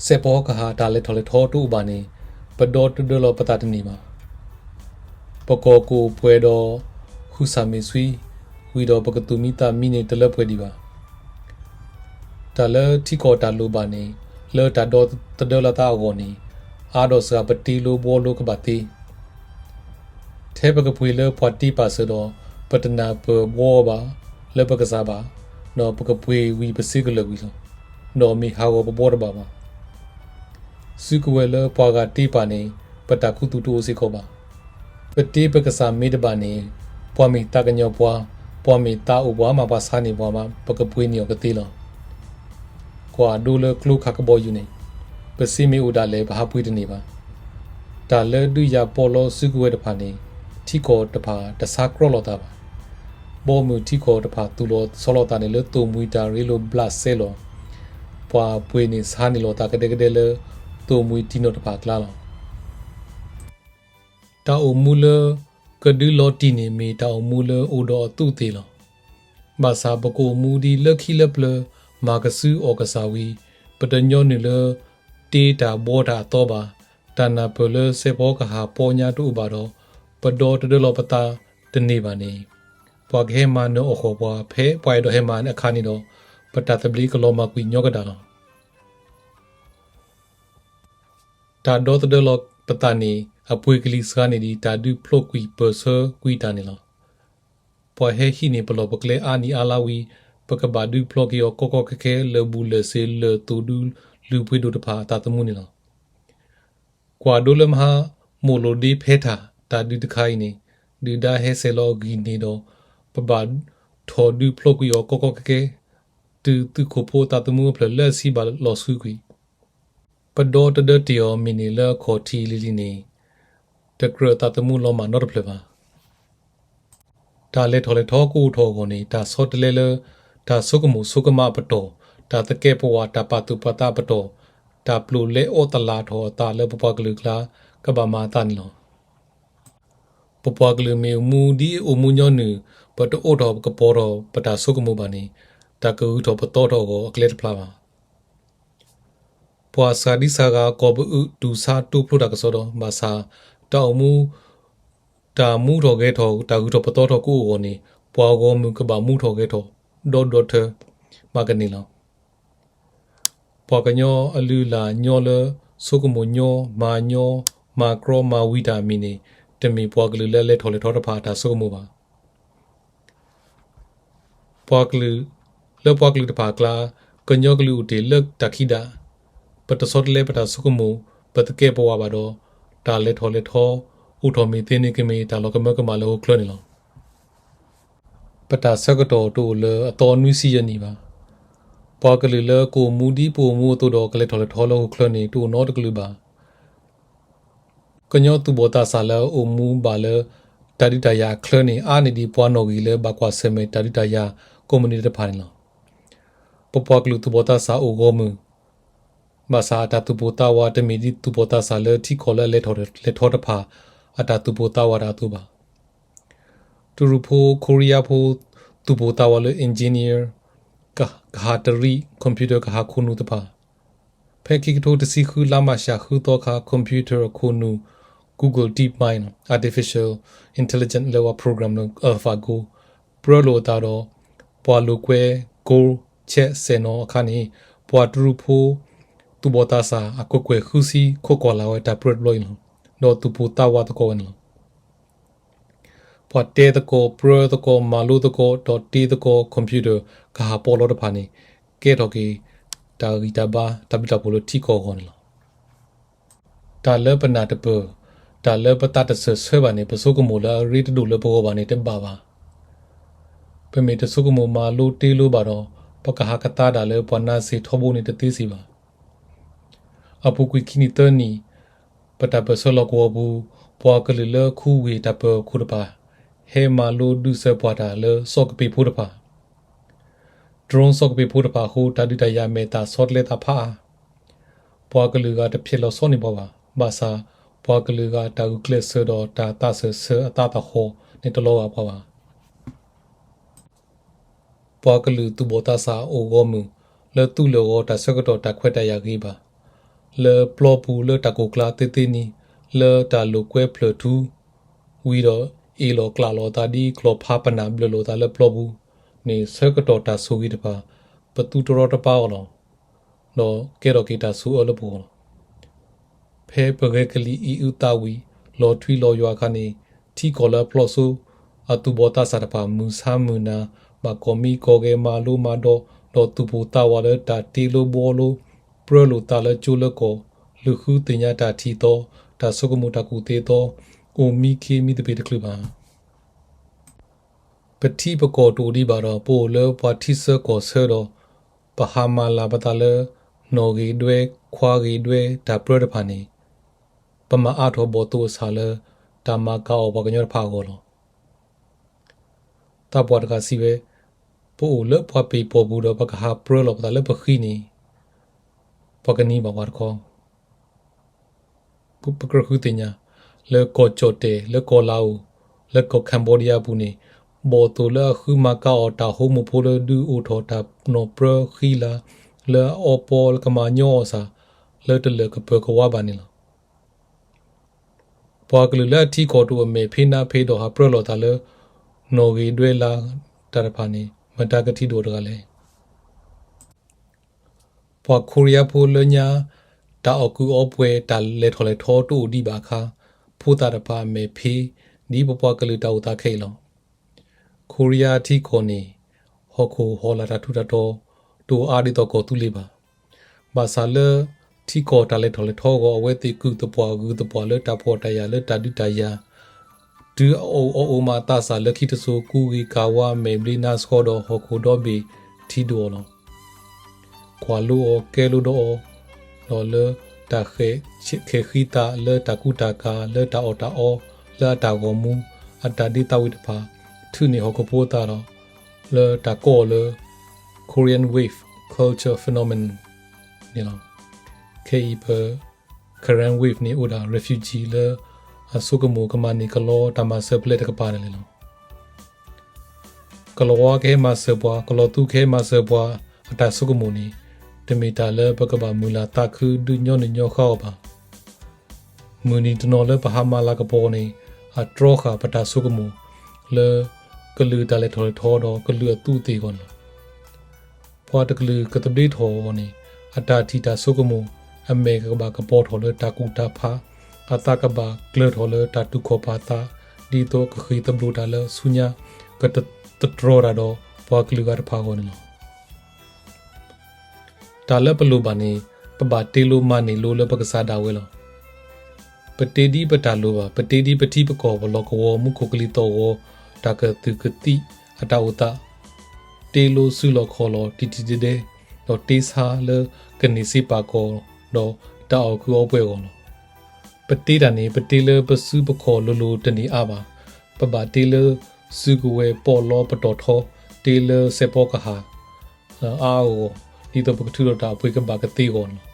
စဲးဖီကဟၣ်တၢ်လဲၤထီၣ်လဲၤထီတအိၣ်ဘၣ်န့ၣ် ပဒီတဒၢလီၤပသးတန့ၢ်ဘၣ်. ပကီၢ်ကအိၣ်ပှဲၤဒီး ဟုသၣ်မ့ၢ်ဆှံ ဝံၤဒီးပကသူၣ်မံသးမံန့ၣ်တလၢပှဲၤဒံးဘၣ်. တၢ်လၢထံကီၢ်တၢ်လိၣ်ဘၣ်န့ၣ် လၢတၢ်ဒီသဒၢလီၤသးအဂီၢ်န့ၣ် အါဒီးစှၤပတ့လိဘှီလိကဘၣ်သ့. ထဲပကပှ့ၤလၢပှၤတ့ပာ်စၢၤဒီး ပတနၢ်ပၢၢ်ဘှီအီၤဘၣ် လၢပကစၢ်ဘၣ်, ဒီးပကပှ့ၤဝံၤပစ့ကလၢာ်ဝံၤလီၤ. ဒီးမ့ၢ်ဟးဂီၤပဘှီတဘၣ်ဘၣ်. စုကဝဲၤလၢပှၤဂၤတ့ပာ်န့ၣ် ပတၢ်ခူသူၣ်တအိၣ်စ့ၢ်ကီးဘၣ်. ပတ့ပကစၢ်မ့ၢ်တဘၣ်န့ၣ် ပှၤမ့ၢ်သးကညီၤပှၤ, ပှၤမ့ၢ်သးအိၣ်ပှၤမး ပှၤဆါန့ၢ်ပှၤမး ပကပှ့ၤန့ၢ်အီၤကသ့လီၤ. ကွၢ်ဒိလၢကျိခးကဘီယူၤန့ၣ် ပစ့မ့ၢ်အိၣ်ဒၣ်လဲာ် ပဟးပှ့ၤတန့ၢ်ဘၣ်. တၢ်လၢဒုးယၤပီးလီစုကဝဲၤတဖၣ်န့ၣ် ထံကီၢ်တဖၣ်တဆါကြီလီၤသးဘၣ်. ဘီမုၢ်ထံကီၢ်တဖၣ်သူၣ်လီၤဆီလီၤသးန့ၣ်လၢသိၣ်မှံတၢ်ရ့လိာ်ဘျးစဲလီၤ. ပှၤပှ့ၤန့ၣ်ဆါန့ၢ်လီၤသးကဒဲကဒဲလၢ သိၣ်မှံတံၢ်နီၣ်တဖၣ်အကျါလီၤ. တၢ်အိၣ်မူလၢကဒုလီၤတံၢ်န့ၣ် မ့ၢ်တၢ်အိၣ်မူလၢအိၣ်ဒီးအသူးအသ့ၣ်လီၤ. ဘၣ်ဆၣ်ပကအိၣ်မူဒ်လၢခံလၢပျၢၤ မၤကစုအီၣ်ကစၢ်ဝံၤ ပတညီနုၢ်လၢတ့တၢ်ဘှီတၢ်အသီဘၣ်. တၢ်နၢ်ပၢၢ်လၢစဲးဖီကဟၣ်ပီညါတအိၣ်ဘၣ်ဒီး ပဒီသဒၢလီၤပသးတန့ၢ်ဘၣ်န့ၣ် ပှၤကဟဲမၤနၢၤအီၣ်ဃီၣ်ပှၤ ဖဲပှၤအဲၣ်ဒိးဟဲမၤအခါန့ၣ်ဒီး ပတၢ်သဘျ့ကလီၤမၢ်ကွံာ်ညီကဒၣ်လီၤ. တၢ်ဒီသဒၢလီၤပသးန့ၣ် အပှ့ၤကလံၤစှၤန့ၢ်ဒံးတၢ်ဒုးဖျိးကွံာ်ပၢၢ်ဆၢကွံာ်တၢ်န့ၣ်လီၤ. ပှၤဟဲဟံးန့ၢ်ပလီၢ်ပကျဲအါနံၣ်အါလါဝံၤ ပကဘၣ်ဒုးဖျိးက့ၤအီၤကီကီခဲခဲ လၢာ်ဘူၣ်လၢာ်စ့ၤ လၢာ်သိၣ်ဒူလုၢ်ပှ့ၤဒိၣ်တဖၣ်အသးသမူန့ၣ်လီၤ. ကွၢ်ဒိလၢမဟါ မိၢ်လိၣ်ဒ့ဖဲထၣ် တၢ်ဒုးတခါအံၤန့ၣ် ဒုၣ်ဒါဟဲဆဲးလီၤအဂံၢ်န့ၣ်ဒီး ပဘၣ်ထီၣ်ဒုးဖျိးကွံာ်အီၤကီကီခဲခဲ တုၤသုးခိၣ်ဖိအသးသမူအဖျၢၣ်လၢအဆံဘၣ်လီၤဆှုကွံာ် ပဒီတဒၢတ့ၢ်အီၤမ့ၢ်န့ၢ်လၢအခီၣ်ထံးလံၤလံၤန့ၣ် တကြၢးအသးသမူလီၤမၢ်နီတဖျၢၣ်ဘၣ်. တၢ်လဲၤထီၣ်လဲၤထီကအိၣ်ထီၣ်အဂီၢ်န့ၣ် တၢ်ဆီတလဲလၢ တၢ်ဆိကမိၣ်ဆိကမးအပတီၢ်, တၢ်သကဲးပဝးတၢ်ပာ်သူၣ်ပာ်သးအပတီၢ်, တၢ်ပျိာ်လဲအီၣ်သလၣ်ထီၣ်အသးလၢပပှၤကလုာ်အကျါ ကဘၣ်မၤအသးန့ၣ်လီၤ. ပပှၤကလုာ်မ့ၢ်အိၣ်မူဒ်အိၣ်မူညီနုၢ် ပတအိးထီၣ်ကပီၤထီၣ်ပတၢ်ဆိကမိၣ်ဘၣ်န့ၣ် တၢ်ကဂုၤထီၣ်ပသီထီၣ်အဂီၢ်အကျဲတဖျါဘၣ်. ပှၤစှၤဒံစှၤဂၤ ကီၢ်ပအုးတူၢ်ဆါတိဖျိတၢ်ကစီဒီ ဘၣ်ဆၣ် တၢ်အိၣ်မူ တၢ်မူထီၣ်ဂဲၤထီၣ် တၢ်ဂုၤထီၣ်ပသီထီၣ်ကအိၣ်အဂီၢ်န့ၣ် ပှၤဂီၢ်မုၢ်ကဘၣ်မူထီၣ်ဂဲၤထီၣ် ဒီဒီထၢ ဘၣ်ကန့ၣ်လီၤ. ပှၤကညီအလုၢ်အလၢ်ညီလၢ ဆိကမိၣ်ညီ မၤညီ မၤကြီမၤဝံၤတၢ်အမံၤန့ၣ် တမ့ၢ်ပှၤကလုာ်လၢအလဲၤထီၣ်လဲၤထီတဖၣ်အတၢ်ဆိကမိၣ်ဘၣ်. ပှၤကလုာ် လၢပှၤကလုာ်တဖၣ်အကျါ ကညီကလုာ်အိၣ်တ့ၢ်လၢတၢ်ခံဒၣ် ပတဆီတလဲပတၢ်ဆိကမိၣ် ပသကဲးပဝးဘၣ်ဒီး တၢ်လဲၤထီၣ်လဲၤထီ အိၣ်ထီၣ်မ့ၢ်သ့န့ၣ်ကမ့ၢ်တၢ်လီၤကမၢကမၣ်လၢဟီၣ်ချၢန့ၣ်လီၤ. ပတၢ်ဆၢကတီၢ်တအိၣ်လၢအသီနွံဆံယဲၢ်နံၣ်ဘၣ်. ပှၤကလုာ်လၢကအိၣ်မူဒ်ပအိၣ်မူအသိးဒီး ကလဲၤထီၣ်လဲၤထီလၢဟီၣ်ချၢန့ၣ် တအိၣ်နီတကလုာ်ဘၣ်. ကညီသူၣ်ဘီၣ်သးစၢ်လၢအအိၣ်မူဘၣ်လၢ တၢ်ဒုးတၢ်ယၤအချၢန့ၣ် အါန့ၢ်ဒံးပှၤနီၣ်ဂံၢ်လၢဘၣ်ကွၢ်ဆၢၣ်မဲာ်တၢ်ဒုးတၢ်ယၤကိးမုၢ်နံၤတဖၣ်န့ၣ်လီၤ. ပပှၤကလုာ်သူၣ်ဘီၣ်သးစၢ်အိၣ်ဂီၢ်မုၢ် ဘၣ်ဆၣ်အတၢ်သူၣ်ပိၢ်သးဝး တမ့ၢ်ဒ်သူၣ်ဘီၣ်သးစၢ်လၢထံကီၢ်လၢအလဲၤထီၣ်လဲၤထီတဖၣ် အတၢ်သူၣ်ပိၢ်သးဝးတၢ်အသိးဘၣ်. တရူးဖိ ခိရံယါဖိ သူၣ်ပိၢ်သးဝးလၢ engineer ကဟးတရံး computer ကဟးခိၣ်နူာ်တဖၣ် ဖဲခံကထိတဆံဃု လါမးရှး ဃုသီအခါ computer အခိၣ်နူာ် Google DeepMind artificial intelligence လၢပှၤ program လၢ AlphaGo ပြၢလိာ်အသးဒီး ပှၤလိာ်ကွဲ Go ဆဲးစဲးနီၤအခါန့ၣ် ပှၤတရူးဖိ သူၣ်ဘီၣ်သးစၢ် အကွဲၢ်ကွဲၢ်ဃုဆံ ခိးကွၢ်လၢ်ဝဲတၢ်ပြၢတဘျီအံၤလီၤ. ဒီးသူၣ်ပိၢ်သးဝးသကိးဝဲန့ၣ်လီၤ. ပှၤတဲသကိး ပြၢသကိး မၤလိသကိး ဒီးတ့သကိး computer ကဟးပီးလီတဖၣ်န့ၣ် ကဲထီၣ်က့ၤ တၢ်ဂံၢ်တၢ်ဘါ တၢ်ဘျုးတၢ်ဖှိၣ်လၢထံကီၢ်အဂီၢ်န့ၣ်လီၤ. တၢ်လၢပနၢ်တပၢၢ်, တၢ်လၢပသးတစၢၢ်ဆၢဘၣ်န့ၣ် ပဆိကမိၣ်လၢအရ့တဒိၣ်လၢပဂီၢ်ဘၣ်န့ၣ် တဘၣ်ဘၣ်. ပမ့ၢ်တဆိကမိၣ်မၤလိတ့လိဘၣ်ဒီး ပကဟးကသါဒၣ်လၢပှၤနါစ့ၢ်ထီဘိန့ၣ်တသ့စ့ၢ်ဘၣ်. အပူၤကွံာ်ခံနံၣ်သၢနံၣ် ပတၢ်ပၢၢ်ဆၢလီၢ်ကဝီၤပူၤ ပှၤကလုာ်လၢခူဝ့ၢ်တၢ်ပၢၢ်ခိၣ်တဖၣ် ဟဲမၤလိဒုးစၢၤပှၤတၢ်လၢစီကပ့ၤဖိတဖၣ် drone စီကပ့ၤဖိတဖၣ်အဃိ တၢ်ဒုးတၢ်ယၤမဲာ်သၣ်ဆီတလဲသးဖးအါ. ပှၤကလုာ်ဂၤတဖျဲးလီၤဆီန့ၢ်ပှၤဘၣ်. ဘၣ်ဆၣ် ပှၤကလုာ်ဂၤတၢ်ဂုာ်ကျဲးစၢးဒီးတၢ်သးစၢၢ်ဆၢအသးသဟီၣ်န့ၣ်တလီၤဂာ်ပှၤဘၣ်. ပှၤကလုာ်သူၣ်ဘီၣ်သးစၢ်အိၣ်ဂီၢ်မုၢ် လၢသူၣ်လၢာ်ဂီၤတၢ်ဆၢကတီၢ်တၢ်ခွဲးတၢ်ယာ်ဂ့ၤဘၣ်. လၢပျီပူၤလၢတၢ်ကိၢ်ကျါသ့သ့န့ၣ် လၢတၢ်လိာ်ကွဲဖျၢၣ်ထူ ဝံၤဒီးအ့ၣ်လိာ်ကျးလိာ်အသးဒ်ကျီၢ်ဖးပနၢ်ဘျၢၣ်လိာ်အသးလၢပျီပူၤန့ၣ် ဆၢကတီၢ်တၢ်ဆိၣ်ဂ့ၤတဖၣ် ပ ပသူတရီတပါအီၤလီၤ. ဒီးကဲထီၣ်က့ၤတၢ်ဆိၣ်အၢလၢပဂီၢ်လီၤ. ဖဲပဂဲၤကလံၤအ့ၣ်အုးသးဝံၤ လီၤထွံလီၤယွၤအခါန့ၣ် ထံကီၢ်လၢအဖျိးစိ အသူၣ်ဘီၣ်သးစၢ်တဖၣ် မုၢ်ဆါမုၢ်နၤ ဘၣ်ကီၢ်မံကီၢ်ဂဲၤ မၤလိမၤဒိး ဒီးသူၣ်ပိၢ်သးဝးလၢတၢ်တ့လိဘှီလိ ပြၢလိာ်သးလၢကၠိလၢကီၢ် လုၢ်ဃုသ့ၣ်ညါတၢ်ထံၣ်သီ တၢ်ဆိကမိၣ်တၢ်ကူၣ်သ့သီ အိၣ်မံခ့မံသပ့ၤတချုးဘၣ်. ပထံပကီၢ်တအိၣ်ဒံးဘၣ်ဒီး ပအိၣ်လၢပှၤထံဆၢကီၢ်ဆၢဒီး ပဟးမၤလၤပသးလၢ နီၣ်ဂ့ၤဒွဲ ခွါဂ့ၤဒွဲ တၢ်ပြၢတဖၣ်န့ၣ် ပမၤအါထီၣ်ဘီၣ်သိၣ်အဆၣ်လၢ တၢ်မၤကၤအီၤပှၤကညီတဖၣ်အဂီၢ်လီၤ. သးပှၢ်တဂၤစံးဝဲ, ပအိၣ်လၢပှၤပ့ၢ်ပိာ်ပူၤဒီး ပကဟးပြၢလီၤပသးလၢပဃံန့ၣ် ပှၤကနံၤဘၣ်ပှၤတခီ ပကြၢးဃုသ့ၣ်ညါ လၢကီၢ်ကၠီၣ်တဲၣ် လၢကီၢ်လၤအိၣ် လၢကီၢ် Cambodia အပူၤန့ၣ် ဘီၣ်သိၣ်လၢအဃုမၤကၤအီၤတၢ်ဟိမိၢ်ဖိလၢဒုးအိၣ်ထီၣ်တၢ်နီၣ်ပြၢဃံလၤ လၢအအီပီလၢကမၤညီအီၤစၢ် လၢတလၢာ်ကပၢၤကဝါဘၣ်န့ၣ်လီၤ. ပှၤကလုာ်လၢအထံကီၢ်တအိၣ်အမဲာ်ဖံးနါဖံးဒီးဟးပြၢလီၤသးလၢ နီၣ်ဂ့ၤဒွဲလါတၢ်တဖၣ်န့ၣ် မတၤကထံၣ်ဒိၣ်တဂၤလဲၣ်. ပှၤခိရံယါဖိလၢညါ တၢ်အီၣ်ကုးအီပှဲၤ တၢ်လဲၤထီၣ်လဲၤထီတအိၣ်ဒံးဘၣ်အခါ ဖိသၣ်တဖၣ်အမဲာ်ဖံး ဒ်ပပှၤကလုာ်တၢ်အိၣ်သးခဲအံၤလီၤ. ခိရံယါထံကီၢ်န့ၣ် ဟီၣ်ခိၣ်ဟီၣ်လာ်တၢ်ထူးတၢ်တီၤ တအိၣ်အါဒ်သိးကီၢ်သူလ့ၤဘၣ်. ဘၣ်ဆၣ်လၢ ထံကီၢ်တၢ်လဲၤထီၣ်လဲၤထီအဂီၢ် အဝဲသ့ၣ်ကုၢ်သပှၢ်ဂုၢ်သပှၢ်လၢတၢ်ဖှီၣ်တၢ်ယာ်လၢတၢ်ဒုးတၢ်ယၤ တုၤအအိၣ်အီၣ်အိၣ်မးအသးစၢ်လၢခံတစိၤ ကူဂ့ၤကၤဝါမဲာ်ဘျ့နါဆှီဒီးဟီၣ်ခိၣ်ဒီဘ့ၣ်ထံဒိၣ်အီၤလီၤ. ကွၢ်လိအီၤကဲလိဒီးအီၤ ဒီးလၢတၢ်ဃဲးဃံသးလၢတၢ်ကူတၢ်ကၤ လၢတၢ်အီၣ်တၢ်အီ လၢအတၢ်ဂီၤမူ အတၢ်ဒ့သးဝံၣ်တဖၣ် ထုးန့ၢ်ဟီၣ်ခိၣ်ဖိအသးဒီး လၢတၢ်ကိးအီၤလၢ Korean Wave Culture Phenomenon န့ၣ်လီၤ. ခဲအံၤပ Karen Wave န့ၣ်အိၣ်ဒၣ် refugee လၢ အဆိကမိၣ်ကမၤန့ၢ်ကလီတၢ်မၤစၢၤဖဲလဲၣ်တကပၤန့ၣ်လီၤ. ကလီၤဝါကဟဲမၤစၢၤပှၤ ကလီၤသူကဟဲမၤစၢၤပှၤ အတၢ်ဆိကမိၣ်န့ၣ် တမ့ၢ်တၢ်လၢပကဘၣ်မုၢ်လၢ်သးခုဒုးညီနုၢ်ညီဃါအီၤဘၣ်. မုၢ်နံၤတနီၤလၢပဟးမၤလၤကပီၤန့ၣ် အတြီဃာ်ပတၢ်ဆိကမိၣ် လၢ ကလုာ်တၢ်လဲၤထီၣ်လဲၤထီဒီးကလုာ်အသူးအသ့ၣ်အဂီၢ်န့ၣ်လီၤ. ပှၤတကလုာ်ကသဘျ့ထီၣ်အဂီၢ်န့ၣ် အတၢ်ထံၣ်တၢ်ဆိကမိၣ် အမဲာ်ကဘၣ်ကပီၤထီၣ်လၢတၢ်ကူၣ်တၢ်ဖး, အသးကဘၣ်ကျၢၤထီၣ်လၢတၢ်တူၢ်ခီၣ်ပာ်သး, ဒ်သိးကဃ့ၢ်သဘျိးတၢ်လၢဆူညါ ကသတြီၤတၢ်ဒီးပှၤကလုာ်ဂၤတဖၣ်အဂီၢ်န့ၣ်လီၤ. တၢ်လၢပလိၣ်ဘၣ်န့ၣ် ပဘၣ်တ့လိမၤန့ၢ်လိလၢပကစၢ်ဒၣ်ဝဲလီၤ. ပတ့ဒ်ပတၢ်လိၣ်ဘၣ်, ပတ့ဒ်ပထံပကီၢ် ပလီၢ်ကဝီၤ မူခိၣ်ကလံၤသီၣ်ဂီၤ တၢ်ကသုၣ်ကသံၣ်အတၢ်အိၣ်သး, တ့လိစုလီၢ်ခီၣ်လီၢ်တံၢ်တံၢ်ဒဲဒဲ, ဒီးတ့ဆါလၢကန့ၢ်စ့ပာ်ကီၤ ဒီးတၢ်အီၣ်ကုးအီပှဲၤအဂီၢ်လီၤ. ပတ့တၢ်န့ၣ် ပတ့လၢပစုပခီၣ်လိၤလိၤတန့ၢ်အါဘၣ်. ပဘၣ်တ့လၢစုကဝဲၤပီးလီပတီၢ်ထီ, တ့လၢစဲးဖီကဟၣ် အါအါဂီၢ်ဂီၢ် ဒ်သိးပကထုးထီၣ်တၢ်အပှ့ၤကဘၣ်ကသ့အဂီၢ်န့ၣ်လီ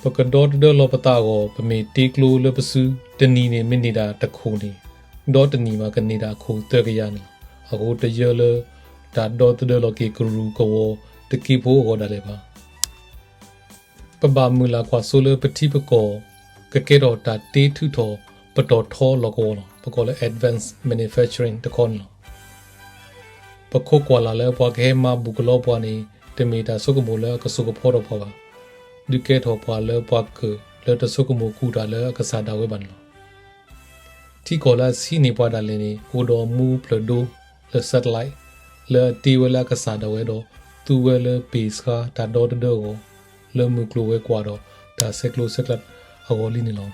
ၤ. ပကဒီသဒၢလီၤပသးအဂီၢ် ပမ့ၢ်တ့ကျိလၢပစု တနံၤန့ၣ်မ့ၢ်န့ၢ်ဒၣ်တခိၣ်န့ၣ် ဒီတနံၤမးကန့ၢ်ဒၣ်အခိၣ်သၢကယၤန့ၣ်လီၤ. အဃိတယၢလၢ တၢ်ဒီသဒၢလီၤက့ၤကရူၢ်ကဝီၤတက့ဖိအဂီၢ်ဒၣ်လဲာ်ဘၣ်. ပဘၣ်မုၢ်လၢ်ကွၢ်စိလၢပထံပကီၢ် ကကဲထီၣ်တၢ်တ့ထုးထီၣ်ပတီၢ်ထီလီၢ်ကဝီၤလီၤ. ပကိးလၢ advanced manufacturing တခီန့ၣ်လီၤ. ပခိးကွၢ်လၢ်လၢပှၤကဟဲမၤဘူၣ်ကလီပှၤန့ၣ် တမ့ၢ်တၢ်ဆိကမိၣ်လၢအကစိာ်ကဖီထီၣ်ပှၤဘၣ်. ဒုးကဲထီၣ်ပှၤလၢပှၤကၢၢ်လၢတဆိကမိၣ်ကူၣ်တၢ်လၢအကစၢ်ဒၣ်ဝဲဘၣ်န့ၣ်လီၤ. ထံကီၢ်လၢအဆံးန့ၢ်ပှၤဒၣ်လဲာ်န့ၣ် အိၣ်ဒီးမူဖျၢၣ်ဒိလၢ satellite လၢအတ့ဝဲလၢအကစၢ်ဒၣ်ဝဲဒီး သူဝဲလၢပ့ၢ်ဆှါတၢ်ဒီသဒၢအဂီၢ် လၢမုၢ်ကျိၤဝဲၤကွာ်ဒီးတၢ်ဆဲးကျိးဆဲးကျၢအဂီၢ်လံန့ၣ်လီၤ.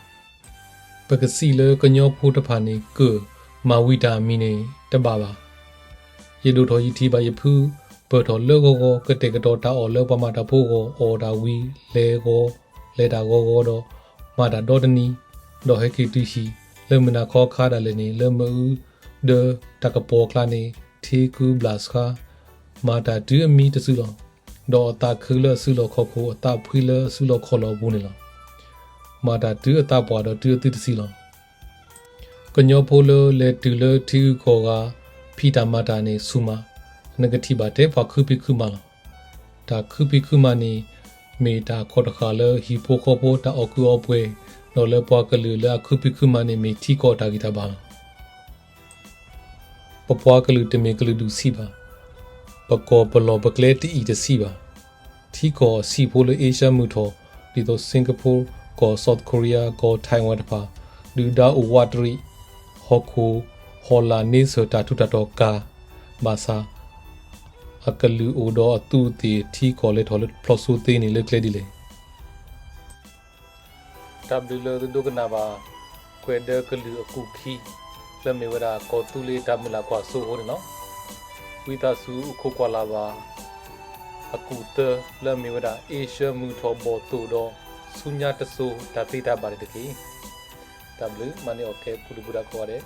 ပကစံးလၢကညီဖိတဖၣ်န့ၣ် ကၢၢ်မၤဝံၤတၢ်အမံၤန့ၣ်တဘၣ်ဘၣ်. ယဒိၣ်ထီၣ်ယထံၣ်ဘၣ်ယဖု ပၢၢ်ထီၣ်လၢဂီၤဂီၤ ကတဲာ်ကတီၤတၢ်အီၣ်လၢပှၤမၤတၢ်ဖိအဂီၢ် အီၣ်တၢ်ဝံၤ လဲၤဂီၤ လဲၤတၢ်ဂီၤဂီၤဒီး မၤတၢ်ဒီတနံၤ ဒီးဟဲက့ၤတုၤဟံၣ် လၢမုၢ်နၤခီခါဒၣ်လဲာ်န့ၣ် လၢမအူဒၢတၢ်ကပီၤအကျါန့ၣ် ထ့ကူဘျၣ်ဆှါ မၤတၢ်တုၤအမံၤတစုလီၤ. ဒီးအသးခုလၢအစုလီၢ်ခီၣ်ခိၣ် အသးဖှံလၢအစုလီၢ်ခီၣ်လီၢ်အပူၤန့ၣ်လီၤ. မၤတၢ်တုၤအသးပှၢ်ဒီးတုၤအသုတဆံးလီၤ. ကညီဖိလၢလဲၤတုၤလၢထံဂုၤကီၢ်ဂၤ ဖံးတၢ်မၤတၢ်န့ၣ်ဆူၣ်မး, နကထံၣ်ဘၣ်ထဲပှၤခုဖံးခုမၤလီၤ. တၢ်ခုဖံးခုမၤန့ၣ် မ့ၢ်တၢ်ခီၣ်တဃာ်လၢဟံၣ်ဖိဃီဖိတၢ်အီၣ်ကုးအီပှဲၤ, ဒီးလၢပှၤကလုာ်လၢအခုဖံးခုမၤန့ၣ်မ့ၢ်ထံကီၢ်တၢ်ဂံၢ်တၢ်ဘါလီၤ. ပပှၤကလုာ်တမ့ၢ်ကလုာ်ဒူၣ်ဆံးဘၣ်. ပကီၢ်ပလီၢ်ပကျဲတအံၣ်တဆံးဘၣ်. ထံကီၢ်အဆံးဖိလၢအ့ရှါမုၢ်ထီၣ် ဒ်သိး Singapore ကီၢ် South Korea ကီၢ် Taiwan တဖၣ် ဒုၣ်ဒါအိၣ်ဝးတရံး ဟီၣ်ခိၣ်ဟီၣ်လာ်န့ဆၢၣ်တၢ်ထူးတၢ်တီၤကၤ ဘၣ်ဆၣ် အကလုာ်အိၣ်ဒီးအသူးအသ့ၣ် ထံကီၢ်လဲၤထီၣ်လၢဖျိးစိသ့န့ၣ် လၢကျဲဒ်လဲၣ်. တၢ်ဘျုးလၢသုဒိကနၣ်ဘၣ် ကွဲၤဒၢကလုာ်အကူၣ်ခံ လၢမ့ၢ်ဝဲဒၣ်ကီၢ်သူလ့ၤတၢ်မုၢ်လၢ်ကွၢ်စိအဃိန့ၣ်လီၤ. ဝံသးစူၤအိၣ်ခိးကွၢ်လၢ်ဘၣ် အကူၣ်သၢ လၢအမ့ၢ်ဝဲဒၣ် အ့ရှါမုၢ်ထီၣ်ဘီၣ်သိၣ်ဒီး ဆူညါတစိၤတၢ်သ့တၢ်ဘၣ်န့ၣ်တက့ၢ်. တၢ်ဘျုး မၤန့ၢ်အီၣ်ကဲပူၤတပူၤဒၣ်ကိးဂၤဒဲး.